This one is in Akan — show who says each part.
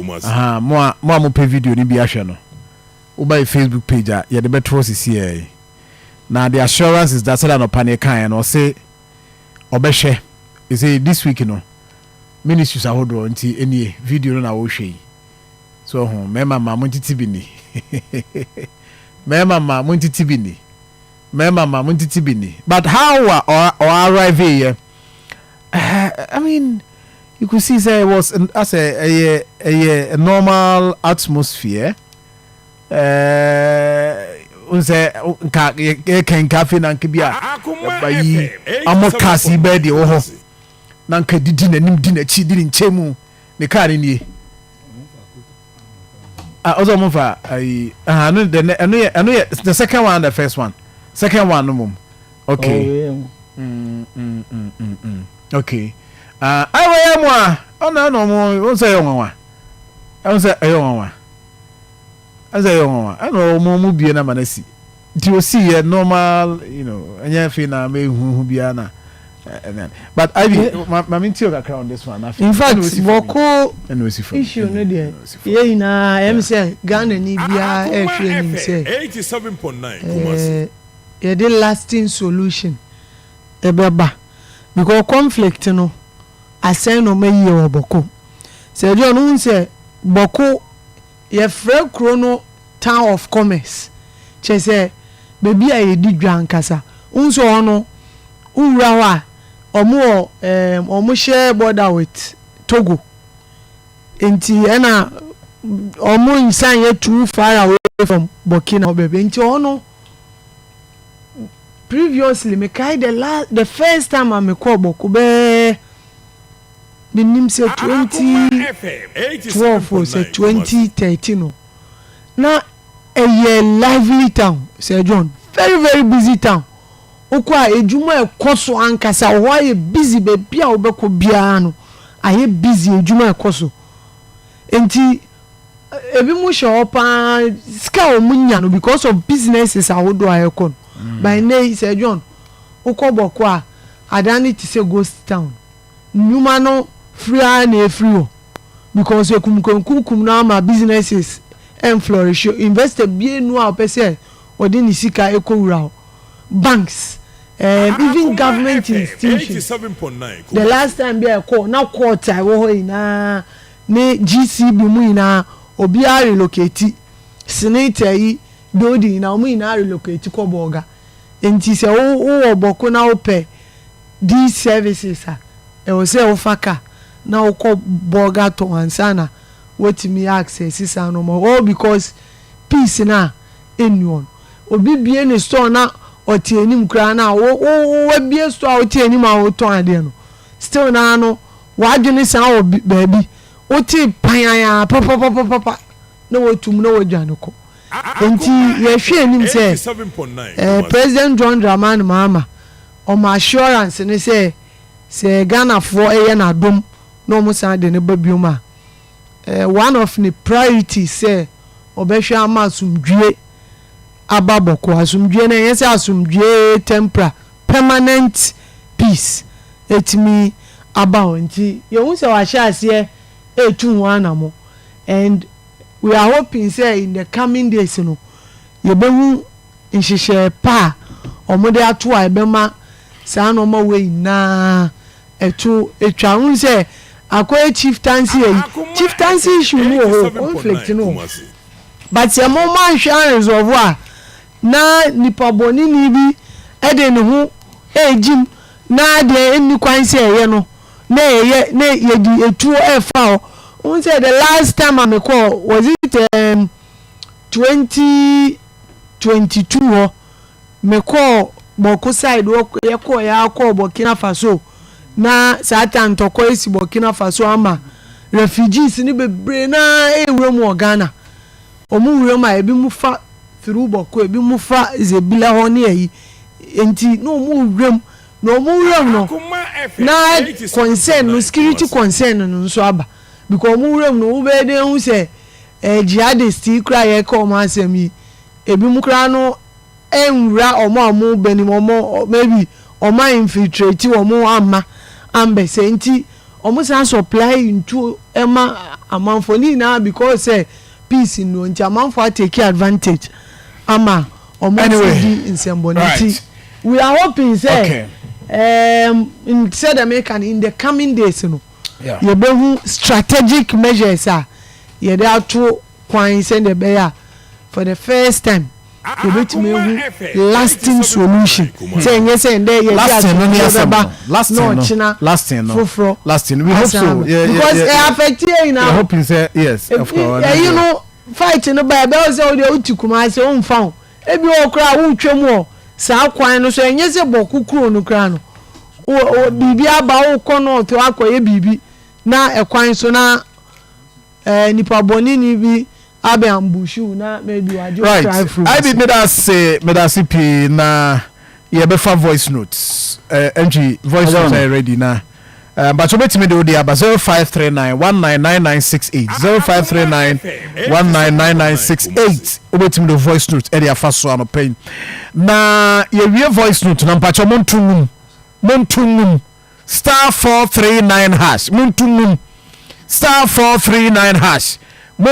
Speaker 1: Kumasi.
Speaker 2: Aha, mo a mopɛ video no bi ahwɛ no, woba yɛ Facebook page a, yɛde bɛto hɔ sisi yi. Na the assurance is that sɛdeɛ anɔpa ne kaeɛ no, ɔse ɔbɛhwɛ ɛsɛ this week no ministries ahodoɔ. Nti ɛnie, video no na wɔrehwɛ yi so ho. Mmarima ma montete bi ni, mmarima ma montete bi ni, mmarima ma montete bi ni. But how a ɔ arrive yɛ, I mean, you could see say it was as a normal atmosphere. N sɛ nka yɛka nka afei na nka bi a
Speaker 1: Akoma
Speaker 2: bayi
Speaker 1: FM
Speaker 2: amɔ cars yi bɛɛ deɛ wɔ hɔ
Speaker 1: Kumasi.
Speaker 2: na nka didi n'anim, di n'akyi, di ne nkyɛn mu. Ne kaa ne nie ah, ɔsɛ ɔmo fa ayi ah, ɛno de, ɛno yɛ the second one, the first one, second one no mom. Okay.
Speaker 3: Oh,
Speaker 2: Okay, ah, ayiwa yɛ mu a ɔna ɔmo ɔmo sɛ ɛyɛ nwanwa, ɛmo sɛ ɛyɛ nwanwa, ɛmo sɛ ɛyɛ nwanwa. Ɛna ɔmo bie na ma na si nti osi yɛ normal, ɛnyɛ afei na mɛ ehuhu biara na ɛnɛ. But Ivy, ma mi n tí o kakra on this one. Afei
Speaker 4: In fact,
Speaker 2: ɛna osi fam yi.
Speaker 4: Bawku
Speaker 2: Ɛna osi fam.
Speaker 4: issue no deɛ,
Speaker 2: Ɛna osi fam.
Speaker 4: yɛn nyinaa ɛm sɛ Ghana ni biara ɛhwɛ anim sɛ
Speaker 1: 87.9 Kumasi.
Speaker 4: Yɛde lasting solution ɛbɛba, because conflict no asɛn na ɔma yie wɔ Bawku. Sɛ ɛdeɛ ɔno hu sɛ Bawku, yɛfrɛ kuro no town of commerce, kyerɛ sɛ beebi a yɛdi dwa ankasa. N sɛ ɔno wowura hɔ a, ɔmo wɔ ɔmo hyɛ border with Togo, nti ɛna ɔmo nsan yɛ too far away from Burkina hɔ baabi. Nti ɔno previously, mekae the first time a mekɔɔ Bawku, bɛɛ menim sɛ 2012 o sɛ 2013 o, na ɛyɛ lively town, Sir John, very very busy town. Wokɔ a, edwuma ɛkɔ so ankasa hɔ ayɛ busy. Baabi a wobɛkɔ biara no ayɛ busy, edwuma ɛkɔ so. Nti ebi mu hyɛ hɔ paa, sika a wɔn nya no because of businesses ahodoɔ a ɛkɔ no. By now, Sir John, wokɔ Bawku a, adan ne te sɛ ghost town. Nnwuma no firi ara na efiri hɔ because ekumkunkum no ama businesses ɛnflourish. Investor bie nu a ɔpɛ sɛ ɔde ne sika ekɔ wura hɔ, banks, even government institutions. The last time bi a ɛkɔ na court a ɛwɔ hɔ nyinaa ne GCB mu nyinaa, obiara relocate. Senate yi building nyinaa, wɔn nyinaa relocate kɔ Bolga. Nti sɛ wowɔ Bawku na wopɛ these services a, ɛwɔ sɛ wofa car na wokɔ Bolga tɔn ansa na wotumi access saa no. All because peace na ɛnni hɔ no. Obi bie ne store na ɔte anim koraa na wo wo wabie store a wote anim a wotɔn adeɛ no, still naa no wadwene saa wɔ baabi wote panyaa papapapapa na wotum na wadwane kɔ. Nti yɛhwɛ anim sɛ President John Dramani Mahama ɔmo assurance ne sɛ Ghanafoɔ ɛyɛ n'adom na ɔmo san de ne ba biom a, one of ne priorities sɛ ɔbɛhwɛ ama asomdwie aba Bawku. Asomdwie no, ɛnyɛ sɛ asomdwie temporary, permanent peace etumi aba hɔ. Nti yɛhu sɛ wahyɛ aseɛ etu ho anamo, and we are hoping sɛ in the coming days no, yɛbɛhu nhyehyɛ pa a wɔde ato a ɛbɛma saa nneɛma wei nyinaa ɛto etwa ho sɛ akɔyɛ chieftaincy. Yɛ chieftaincy issue no wɔ hɔ, conflict no wɔ, but sɛ mo ma nhwɛ anresolve a, na nipa bɔnini bi ɛde ne ho ɛɛgyim na deɛ ɛnni kwan sɛ ɛyɛ no na ɛyɛ na yɛde etuo ɛɛfa hɔ. N sɛ the last time a mekɔ, was it 2022 hɔ, mekɔ Bawku side hɔ, yɛkɔ yɛ akɔ Burkina Faso, na saa ta ntɔkwa esi Burkina Faso ama refugees ni bebree na ewura mu wɔ Ghana. Wɔn wura mu a, ebi mu fa through Bawku, ebi mu fa Zebilla hɔ ne ɛyi. Nti na wɔn wura mu, na wɔn wura mu no na concern no, security concern no nso aba, because wɔn wura mu no, wobɛyɛ de ehu sɛ jihadist yi kura yɛ ka wɔn asɛm yi, ebi mu kura no nwura wɔn a wɔn bɛ nim wɔn, maybe wɔn a infiltrate wɔn ama ambɛsɛ. Nti wɔn san supply ntuo. ɛma amanfoɔ ne nyinaa because sɛ peace no nti amanfoɔ atake advantage ama ɔmo nso
Speaker 2: Anyway,
Speaker 4: di nsɛmbɔne nti we are hoping sɛ sɛ dɛm eka no, in the coming days no, yɛbɛhu strategic measures a yɛde ato kwan sɛdeɛ ɛbɛyɛ a for the first time yɛbɛtumi ehu lasting solution, sɛ ɛnyɛ sɛ ndɛ yɛde
Speaker 2: Lasting no ne
Speaker 4: asomdwe
Speaker 2: asɛm
Speaker 4: bɛba
Speaker 2: no. Lasting
Speaker 4: na
Speaker 2: no.
Speaker 4: ɔkyena
Speaker 2: Lasting no.
Speaker 4: foforɔ
Speaker 2: Lasting. We hope so.
Speaker 4: asan aba. Because ɛ affect yɛ
Speaker 2: We're
Speaker 4: nyinaa.
Speaker 2: hoping sɛ yes, of course.
Speaker 4: Ɛyi no, fight no ba, ɛbɛyɛ sɛ wode wote Kumase, womfa ho, ebi wɔ koraa wotwa mu wɔ saa kwan no so, ɛnyɛ sɛ Bɔko kuro no koraa no, biribi aba, wokɔ north akɔyɛ biribi na ɛkwan so na nipa bɔneni bi abɛ ambush wo na maybe wagye wo try through.
Speaker 2: Ibi, meda ase pii na yɛbɛfa voice notes entry voice notes ayɛ ready na but wobɛtumi de wode aba 0539 199968, 0539 199968. Wobɛtumi de voice note ɛde afa so anɔpɛ yi na yɛwie voice note na mpakyɛ monto nwum, monto nwum, *439#, monto nwum, *439#.